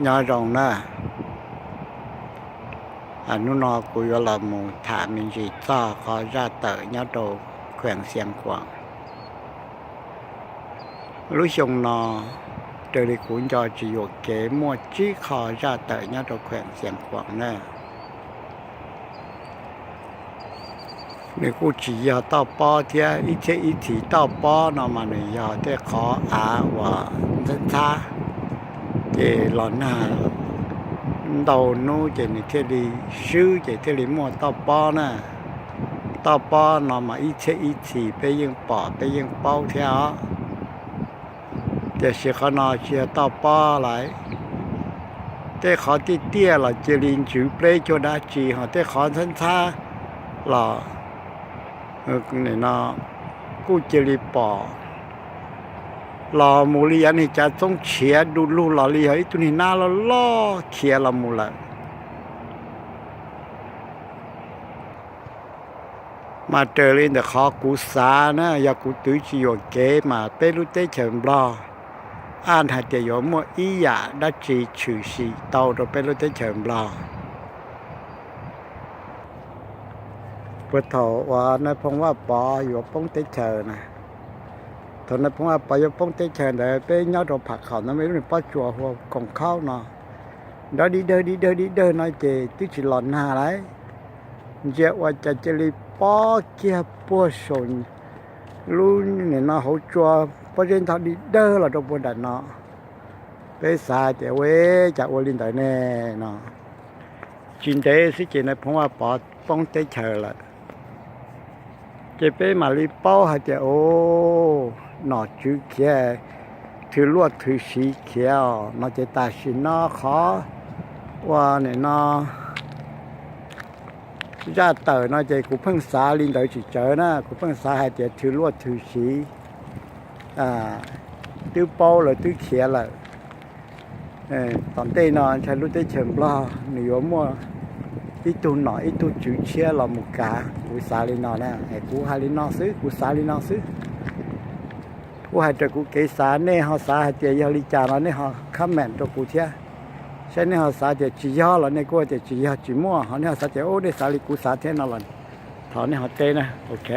Nyob zoo na, hnub no kuv yuav los mus tham me ntsis txog qhov zaj tawm nyob rau khueem Xiav Khuam. Lub xyoo no, raws li kuv nco tsis yuam kev muaj tsib qho zaj tawm nyob rau khueem Xiav Khuam na. Nws kuj tsis yog toj pob thiab, ib txhiab ib txhis toj pob no mas nws yog tej qhov av uas ntxhab ntxhab, ces los nag ntau hnub ces nws thiaj li swb ces thiaj li muaj toj pob na. Toj pob no mas ib txhiab ib txhis peb yeej pom peb yeej paub thiab os. Tiam sis qhov no tsis yog toj pob lawm. Tej qhov tiaj tiaj los cia li ntswv pleb cuag dab tsi, ho tej qhov ntxhab ntxhab los kuj cia li pom los mus li yav niag cav txoob tshiav du lug los li yog ib tug niag nab loj loj khiav los mus lawm. Mas raws li ntawm qhov kuv xav na, yog kuv twv tsis yuam kev mas peb lub teb chaws Nplog, ab, hais tias yuav muaj ib yam dab tsi tshwm sim tau rau peb lub teb chaws Nplog. Puag thaum uas Nais Phoo Vaj Pov yuav poob teb chaws na, thaum Nais Phoo Vaj Pov yuav poob teb chaws ntawd peb nyob rau Pham Khaum ntawd muaj ib lub niag pob tsuas hu ua Koom Khaub no, nrov di dawg di dawg di dawg no ces twb tsis los nag lauj. Ntsia ua cas cia li pob kiag puag saum lub nim no hauv tsua, pob zeb ntog di dawg los rau puag nram no. Peb xav tias ua cas ua li ntawd ne no. Tsis ntev xwb ces Nais Phoo Vaj Pov poob teb chaws lawm. Ces peb mam li paub hais tias, o, nom tswv khiav, thw luaj thw siv khiav os no ces tam sim no qhov ua nim no zaj tawm no ces kuv pheej xav li ntawd tsis tsawv na, kuv pheej xav hais tias thw luaj thw siv, twb paub lawv twb khiav lawm. Tom ntej no ntshai lub teb chaws Nplog nws yuav muaj ib tug nom ib tug tswv tshiab los mus kav, kuv xav li no na, kuv hais li no xwb, kuv xav li no xwb. Kuv hais raws kuv kev xav, nej ho xav hais tias yog li cas no nej ho comment rau kuv thiab. Saib nej ho xav tias tsis yog los nej kuj tias tsis yog tsis muaj, ho nej ho xav tias, o, nej xav li kuv xav thiab no los thov nej ho teb na, ok.